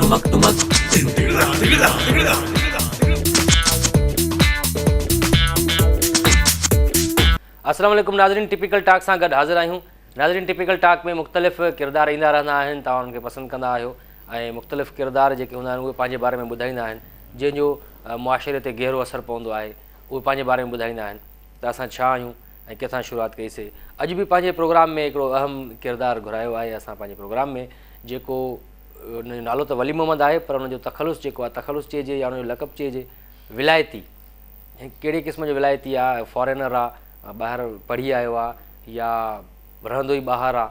ٽمڪ ٽمڪ. السلام عليڪم ناظرين ٽپيڪل ٽاڪ سان گڏ حاضر آهيون ناظرين ٽپيڪل ٽاڪ ۾ مختلف ڪردار ايندا رهندا آهن توهان انهن کي پسند ڪندا آهيو ۽ مختلف ڪردار جيڪي هوندا آهن اهي پنهنجي باري ۾ ٻڌائيندا آهن جنهن جو معاشري تي گهرو اثر پوندو آهي اهي پنهنجي باري ۾ ٻڌائيندا آهن ته اسان ڇا آهيون ۽ ڪٿان شروعات ڪئي سي اڄ به پنهنجي پروگرام ۾ هڪڙو اهم ڪردار گهرايو آهي اسان پنهنجي پروگرام ۾ جيڪو ان جو نالو ته ولي محمد آهي پر ان جو تخلص جيڪو آهي تخلص چئجي يا ان جو لقب چئجي ولايتي ڪهڙي قسم جو ولايتي آهي فارينر آهي ٻاهر پڙهي آيو آهي يا رهندو ئي ٻاهر آهي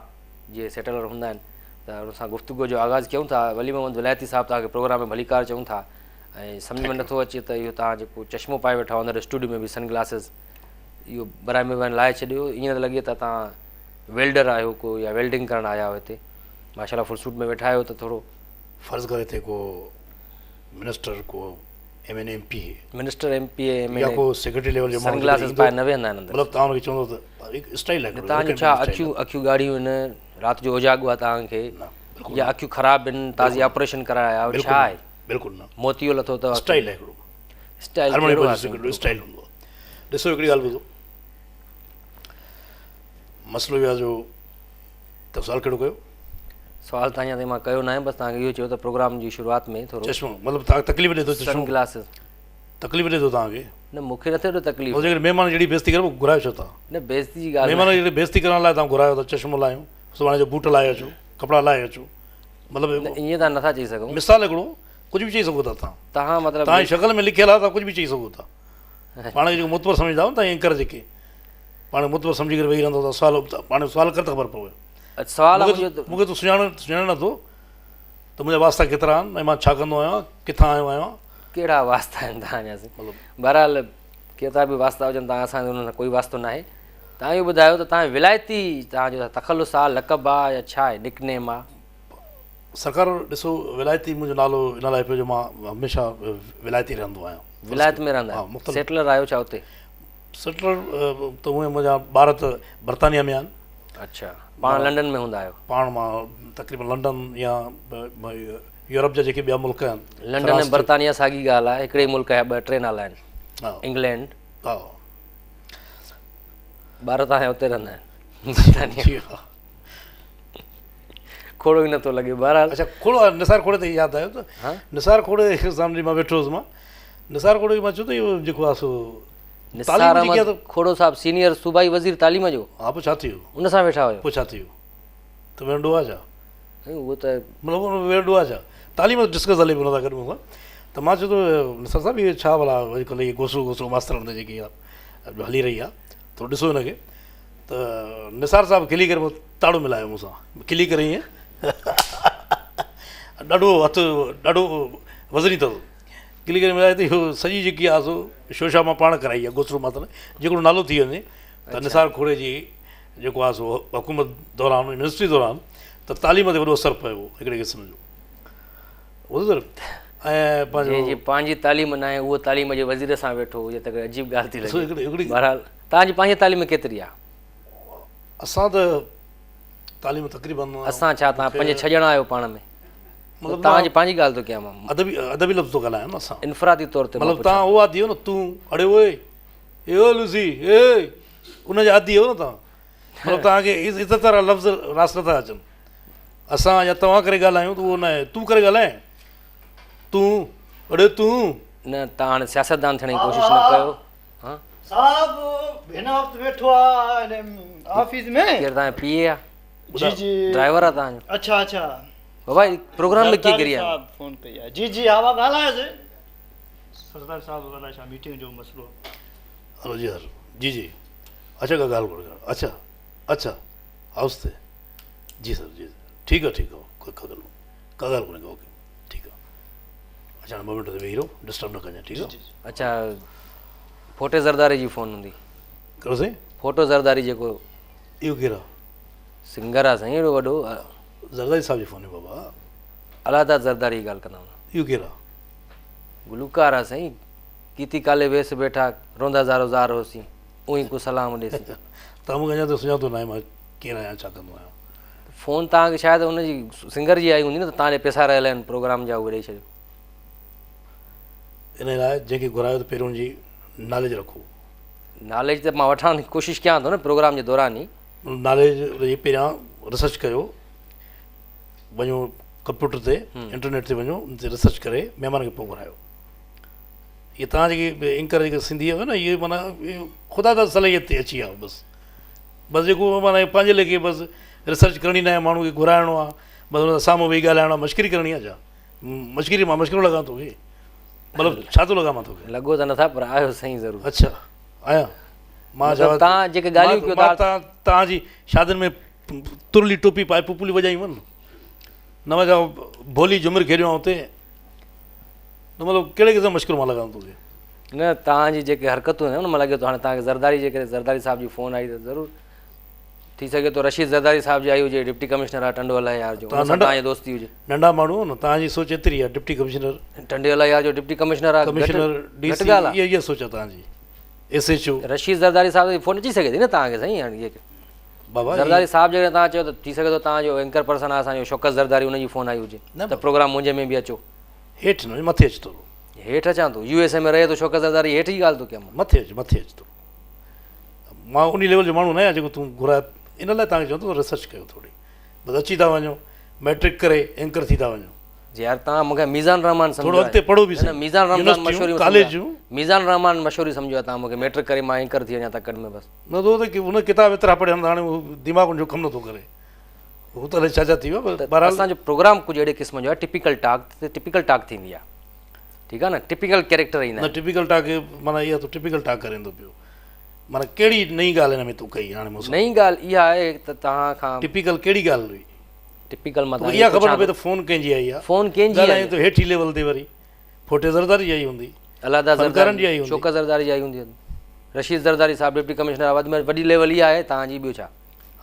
جيئن سيٽلر هوندا آهن ته ان سان گفتگو جو آغاز ڪيون ٿا ولي محمد ولايتي صاحب توهان کي پروگرام ۾ ڀليڪار چئون ٿا ۽ سمجھ ۾ نٿو اچي ته اهو توهان جيڪو چشمو پائي ويٺا آهيو اندر اسٽوڊيو ۾ به سن گلاسز اهو برائي مهرباني لاهي ڇڏيو ائين نه لڳي ته توهان ويلڊر آهيو ڪو يا ويلڊنگ ڪرڻ آيا آهيو هتي ماشاء الله فل سوٽ ۾ ويٺا آهيو ته ٿورو فرض ڪري هتي ڪو منسٽر ڪو M N M P minister M P A M N يا ڪو سيڪريٽري ليول جو سن گلاسز پائي نه ويهندا آهن اندر مطلب توهان ان کي چوندو ته هڪ اسٽائل آهي توهان جو ڇا اکيون اکيون ڳاڙهيون آهن رات جو اوجاڳو آهي توهان کي يا اکيون خراب آهن تازي آپريشن ڪرائي آيا آهيو ڇا آهي بلڪل نه موتيو لٿو اٿو اسٽائل آهي هڪڙو اسٽائل هر ماڻهو پنهنجو هڪڙو اسٽائل هوندو آهي ڏسو هڪڙي ڳالهه ٻڌو مسئلو اهو آهي جو ته سوال ڪهڙو ڪيو سوال ته اڃا تائين مان ڪيو ناهي بس توهان کي اهو چيو ته پروگرام جي شروعات ۾ ٿورو چشمو مطلب توهان کي تڪليف ڏي ٿو چشمو سن گلاسز تڪليف ڏي ٿو توهان کي نه مون کي نٿو ڏي تڪليف جيڪڏهن مهمان جهڙي بيزتي ڪري پوء گهرايو ڇو توهان نه بيزتي جي ڳالهه مهمان جهڙي بيزتي ڪرڻ لاء توهان گهرايو ته چشمو لاهيون سڀاڻي جو بوٽ لاهي اچو ڪپڙا لاهي اچو مطلب نه ائين توهان نٿا چئي سگهو مثال هڪڙو ڪجهه به چئي سگهو ٿا توهان توهان مطلب توهان جي شڪل ۾ لکيل آهي توهان ڪجهه به چئي سگهو ٿا پاڻ کي جيڪو معتبر سمجهندا آهيو توهان اينڪر جيڪي پاڻ کي معتبر سمجهي ڪري ويهي رهندو ته سوال پاڻ سوال ڪر ته خبر پوي سوال مون کي تو سڃاڻ سڃاڻي نٿو ته منهنجا واسطا ڪيترا آهن ۽ مان ڇا ڪندو آهيان ڪٿان آيو آهيان ڪهڙا واسطا آهن توهان جا مطلب بهرحال ڪيترا به واسطا هجن توهان سان انهن سان ڪوئي واسطو ناهي توهان اهو ٻڌايو ته توهان ولايتي توهان جو تخلص آهي لقب آهي يا ڇا آهي نڪ نيم آهي سرڪار ڏسو ولايتي منهنجو نالو ان لاء پيو جو مان هميشه ولايتي رهندو آهيان. ولايت ۾ رهندا آهيو سيٽلر آهيو ڇا اتي؟ سيٽلر ته هونئن منهنجا ٻار ته برطانيا ۾ آهن. اڇا پاڻ لنڊن ۾ هوندا آهيو؟ پاڻ مان تقريبن لنڊن يا يورپ جا جيڪي ٻيا ملڪ آهن. لنڊن ۽ برطانيا ساڳي ڳالهه آهي هڪڙي ئي ملڪ جا ٻه ٽي نالا آهن. انگلينڊ. ها. ٻار توهان جا اتي رهندا آهن برطانيا. جي ها. کوڙو ئي نٿو لڳي بهرحال. اڇا کوڙو نثار کوڙي تي ياد آيو ته نثار کوڙي سامني مان ويٺو هوس مان نثار کوڙي کي مان چيو ته اهو جيڪو آهي سو نثار احمد کوڙو صاحب سينيئر صوبائي وزير تعليم جو ها پوء ڇا ٿي ويو ان سان ويٺا هيو پوء ڇا ٿي ويو ته ويهڻ ڏوهه آهي ڇا اهو ته مطلب ويهڻ ڏوهه آهي ڇا تعليم ڊسڪس هلي پيو ان سان گڏ مون سان ته مان چيو ته نثار صاحب اهي ڇا ڀلا اڄڪلهه اهي گوسڙو گوسڙو ماسترن تي جيڪي هلي رهي آهي ٿورو ڏسو هن کي ته نثار صاحب کلي ڪري مون تاڙو ملايو مون سان کلي ڪري ائين ڏاڍو هٿ ڏاڍو وزني اٿس کلي ڪري ملايو ته اهو سڄي جيڪي آهي سو شوشا مان پاڻ ڪرائي آهي گوسڙو ماتر جيڪو نالو ٿي وڃي ته نثار کوڙي جي جيڪو آهي سو حڪومت دوران منسٽري دوران ته تعليم تي وڏو اثر پيو هڪڙي قسم جو ٻڌو ۽ پنهنجو جي پنهنجي تعليم ناهي اهو تعليم جي وزير سان ويٺو هجي ته عجيب ڳالهه ٿي لڳي بهرحال توهان جي پنهنجي تعليم ڪيتري آهي؟ اسان ته تعليم تقريبن اسان ڇا توهان پنج ڇهه ڄڻا آهيو پاڻ ۾ مطلب توهان جي پنهنجي ڳالهه ٿو ڪيان مان ادبي ادبي لفظ ٿو ڳالهايان نه اسان انفرادي طور تي مطلب توهان اهو عادي آهيو نه تون اڙي اوئي اي او لوسي اي ان جا عادي آهيو نه توهان مطلب توهان کي عزت وارا لفظ راس نٿا اچن اسان يا توهان ڪري ڳالهايون ته اهو نه آهي تون ڪري ڳالهائين تون اڙي تون نه توهان هاڻي سياستدان ٿيڻ جي ڪوشش نه ڪيو ها صاحب هن وقت ويٺو آ هن آفيس ۾ ڪير توهان پي اي آ جي جي ڊرائيور آ توهان جو اڇا اڇا بابا پروگرام ۾ ڪيئن گري آيو صاحب فون ڪئي آ جي جي ها ڳالهايوس سردار صاحب الائي ڇا ميٽنگ جو مسئلو هلو جي سر جي جي اڇا ڪا ڳالهه ڪونهي اڇا اڇا هائوس تي جي سر جي ٺيڪ آ ٺيڪ آ ڪا ڳالهه ڪا ڳالهه ڪونهي اوڪي ٺيڪ آ اڇا هاڻي ٻه منٽ ويهي رهو ڊسٽرب نه ڪجانء ٺيڪ آ اڇا ڦوٽي زرداري جي فون هوندي ڪهڙو سائين ڦوٽو زرداري جيڪو اهو ڪير آ سنگر آ سائين اهڙو وڏو زرداري صاحب جي فون هئي بابا الله داد زرداري جي ڳالهه ڪندا هوندا اهو ڪير آ گلوڪار آ سائين ڪيتي ڪالي ويس ويٺا روندا زارو زار هوسين اوهين ڪو سلام ڏيسين توهان مونکي اڃا تائين سڃاتو ناهي مان ڪير آهيان ڇا ڪندو آهيان. فون توهان کي شايد ان جي سنگر جي آئي هوندي نه ته توهان جا پيسا رهيل آهن پروگرام جا اهي ڏئي ڇڏيو. ان لاء جنهن کي گهرايو ته پهريون ان جي ناليج رکو. ناليج ته مان وٺڻ جي ڪوشش ڪيان ٿو نه پروگرام جي دوران ئي. ناليج ان جي پهريان ريسرچ ڪيو وڃو ڪمپيوٽر تي انٽرنيٽ تي وڃو ان تي ريسرچ ڪري مهمان کي پوء گهرايو. اهي توهان جيڪي اينڪر جيڪي سنڌي آهيو نه اهي معنيٰ خدا داد صلاحيت تي اچي ويا بس. بس جيڪو معنيٰ پنهنجي ليکي بس ريسرچ ڪرڻي ناهي ماڻهو کي گهرائڻو آهي بس ان سان سامهون ويهي ڳالهائڻو آهي مشڪري ڪرڻي آهي ڇا مشڪري مان مشڪرو لڳان توکي مطلب ڇا ٿو لڳان مان توکي لڳو ته نٿا پر آيو سائين ضرور اڇا آيا مان ڇا تان جيڪي ڳالهيون ڪيو ٿا تان تان جي شادين ۾ ترلي ٽوپي پائي پپولي وڄائي ون نه مان چا ڀولي جهمر کيڏيو آهيان اتي نه مطلب ڪهڙي قسم مشڪرو مان لڳان توکي نه توهان جي جيڪي حرڪتون آهن ان مان لڳي ٿو هاڻي توهان کي زرداري جي ڪري زرداري صاحب جي فون آئي ته ضرور ٿي سگهي ٿو رشيد زرداري صاحب جي آئي هجي ڊپٽي ڪمشنر آهي ٽنڊو الهه يار جو ان سان توهان جي دوستي هجي. ننڍا ماڻهو نه توهان جي سوچ ايتري آهي ڊپٽي ڪمشنر ٽنڊي الهه يار جو ڊپٽي ڪمشنر آهي ڪمشنر ڊي سي اها اها سوچ آهي توهان جي S H O Rashid Zardari صاحب جي فون اچي سگهي ٿي نه توهان کي سائين هاڻي جيڪي بابا زرداري صاحب جيڪڏهن توهان چيو ته ٿي سگهي ٿو توهان جو اينڪر پرسن آهي اسان جو شوڪت زرداري ان جي فون آئي هجي ته پروگرام منهنجي ۾ به اچو هيٺ نه مٿي اچ ٿورو. هيٺ اچان ٿو. يو ايس اي ۾ رهي ٿو شوڪت زرداري هيٺ جي ڳالهه ٿو ڪيان مان. مٿي اچ مٿي اچ ٿورو. مان انهي ليول جو ماڻهو نه آهيان جيڪو تون گهرائي ان لاء توهان کي چوان ٿو ريسرچ ڪيو ٿوري بس اچي ٿا وڃو ميٽرڪ ڪري اينڪر ٿي ٿا وڃو. جي يار توهان مونکي ميزان الرحمان سمجهيو ٿورو اڳتي پڙهو به سهي. نه ميزان الرحمان مشهوري ڪاليج ميزان الرحمان مشهوري سمجهيو آهي توهان مونکي ميٽرڪ ڪري مان اينڪر ٿي وڃان تڪڙ ۾ بس. نه ته ان ڪتاب ايترا پڙهيا آهن ته هاڻي دماغ ان جو ڪم نٿو ڪري. هو ته الائي ڇا ڇا ٿي ويو پر بهرحال اسان جو پروگرام ڪجهه اهڙي قسم جو آهي ٽپيڪل ٽاڪ ته ٽپيڪل ٽاڪ ٿيندي آهي ٺيڪ آهي نه ٽپيڪل ڪيريڪٽر ايندا نه ٽپيڪل ٽاڪ معنيٰ اها تو ٽپيڪل ٽاڪ ڪرين ٿو پيو معنيٰ ڪهڙي نئين ڳالهه هن ۾ تو ڪئي هاڻي مون سان نئين ڳالهه اها آهي ته توهان کان ٽپيڪل ڪهڙي ڳالهه هئي ٽپيڪل مان اها خبر نه پئي ته فون ڪنهن جي آئي آهي فون ڪنهن جي آئي ته هيٺ ليول تي وري ڦوٽي زرداري جي آئي هوندي الله داد زرداري جي آئي هوندي شوڪت زرداري جي آئي هوندي رشيد زرداري صاحب ڊپٽي ڪمشنر وڌ ۾ وڏي ليول اها آهي توهان جي ٻيو ڇا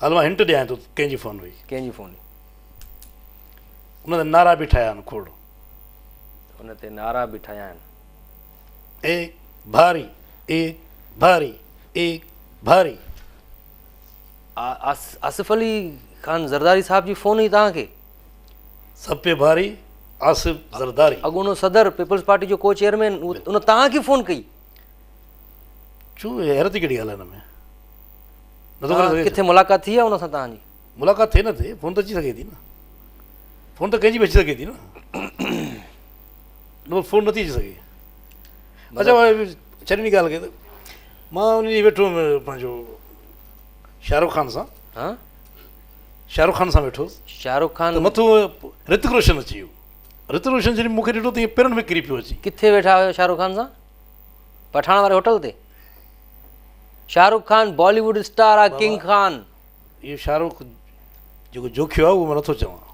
هل مان هنٽ ڏيان ٿو ڪنهن جي فون هئي. ڪنهن جي فون هئي. ان تي نعرا به ٺاهيا آهن کوڙ. ان تي نعرا به ٺاهيا آهن. ايڪ ڀاري ايڪ ڀاري ايڪ ڀاري. آصف علي خان زرداري صاحب جي فون هئي توهان کي. سڀ پي ڀاري آصف زرداري. اڳوڻو صدر پيپلز پارٽي جو ڪو چيئرمين ان توهان کي فون ڪئي. ڇو حيرت جي ڪهڙي ڳالهه آهي ان ۾. نٿو ڪري سگهي. ڪٿي ملاقات ٿي آهي ان سان توهان جي؟ ملاقات ٿئي نه ٿئي فون ته اچي سگهي ٿي نه. فون ته ڪنهن جي به اچي سگهي ٿي نه. نه فون نٿي اچي سگهي. اچا ڇڏ ان ڳالهه کي ته مان ان ڏينهن ويٺو هيم پنهنجو شاهه رخ خان سان. ها؟ شاهه رخ خان سان ويٺو هوس. شاهه رخ خان ته مٿو رتڪ روشن اچي ويو. رتڪ روشن جڏهن مون کي ڏٺو ته ائين پيرن ۾ ڪري پيو اچي. ڪٿي ويٺا هيو شاهه رخ خان سان؟ پٺاڻ واري هوٽل تي؟ شاهه رخ خان بالي ووڊ اسٽار آ ڪنگ خان. اهو شاهه رخ جيڪو جوکيو آ اهو مان نٿو چوان.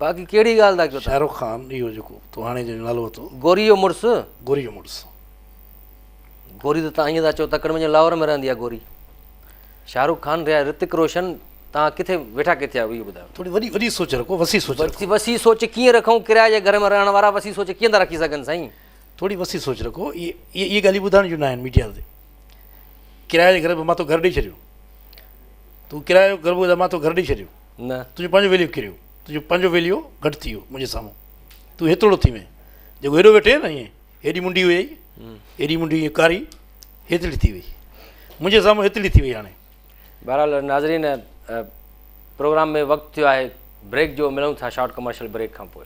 باقي ڪهڙي ڳالهه ٿا ڪيو شاهه رخ خان اهو جيڪو تو هاڻي جنهن جو نالو ورتو. گوري جو مڙس. گوري جو مڙس. گوري ته تان ائين ٿا چئو تڪڙ ۾ ڄڻ لاهور ۾ رهندي آ گوري. شاهه رخ خان ريا رتڪ روشن تان ڪٿي ويٺا ڪٿي آهيو اهو ٻڌايو. ٿوري وڏي وڏي سوچ رکو وسيع سوچ رکو. وسيع سوچ ڪيئن رکون ڪرايي جي گهر ۾ رهڻ وارا وسيع سوچ ڪيئن ٿا رکي سگهن سائين. ٿوري وسيع سوچ رکو اهي اهي ڳالهيون ٻڌائڻ جون نه آهن ميڊيا تي ڪرايي جي گهر مان تو گهر ڏئي ڇڏيو تون ڪرايو گهر ٻڌاء مان تو گهر ڏئي ڇڏيو نه تنهنجو پنهنجو ويليو ڪريو تنهنجو پنهنجو ويليو گهٽ ٿي ويو منهنجي سامهون تون هيترو ٿي وئين جيڪو هيڏو ويٺي نه ائين هيڏي منڊي هئي هيڏي منڊي ائين ڪاري هيتري ٿي وئي منهنجي سامهون هيتري ٿي وئي هاڻي بهرحال ناظرين پروگرام ۾ وقت ٿيو آهي بريڪ جو ملون ٿا شارٽ ڪمرشل بريڪ کان پوء.